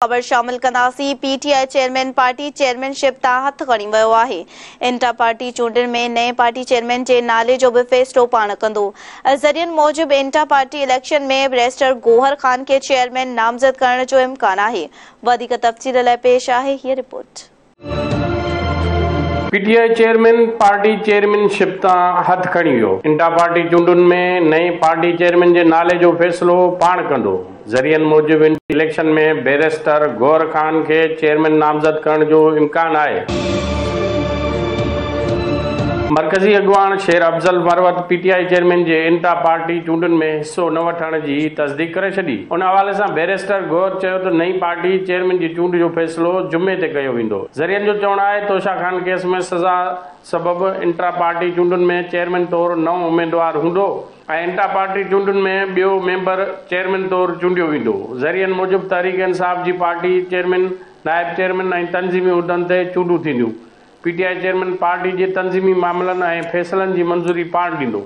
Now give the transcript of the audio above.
خبر شامل ڪنداسين، P T I chairman party chairmanship تان هٿ کڻي ويو آهي، انٽرا پارٽي چونڊن ۾ نئين پارٽي چيئرمين جي نالي جو به فيصلو پاڻ ڪندو. ذريعن موجب intra party election ۾ barrister Gohar Khan کي چيئرمين نامزد ڪرڻ جو امڪان آهي. وڌيڪ تفصيل لاء پيش آهي هيء report. P T I chairman party chairmanship تان هٿ کڻي ويو، انٽرا پارٽي چونڊن ۾ نئين پارٽي چيئرمين جي نالي جو فيصلو پاڻ ڪندو. ذريعن موجب اليڪشن ۾ بئريسٽر گوهر خان کي چيئرمين نامزد ڪرڻ جو امڪان آهي. مرڪزي اڳواڻ Sher Afzal Marwat P T I chairman جي انٽرا پارٽي چونڊن ۾ حصو نه وٺڻ جي تصديق ڪري ڇڏي. ان حوالي سان بئريسٽر گوهر چيو ته نئين پارٽي چيئرمين جي چونڊ جو فيصلو جمعي تي ڪيو ويندو. ذريعن جو چوڻ آهي توشا خان ڪيس ۾ سزا سبب انٽرا پارٽي چونڊن ۾ چيئرمين طور نئون اميدوار هوندو. ۽ انٽرا پارٽي چونڊن ۾ ٻيو ميمبر چيئرمين طور چونڊيو ويندو. ذريعن موجب تحريڪ انصاف جي پارٽي چيئرمين، نائب چيئرمين ۽ تنظيمي عهدن تي چونڊون ٿينديون. P T I chairman party جي تنظيمي معاملن ۽ فيصلن جي منظوري پاڻ ڏيندو.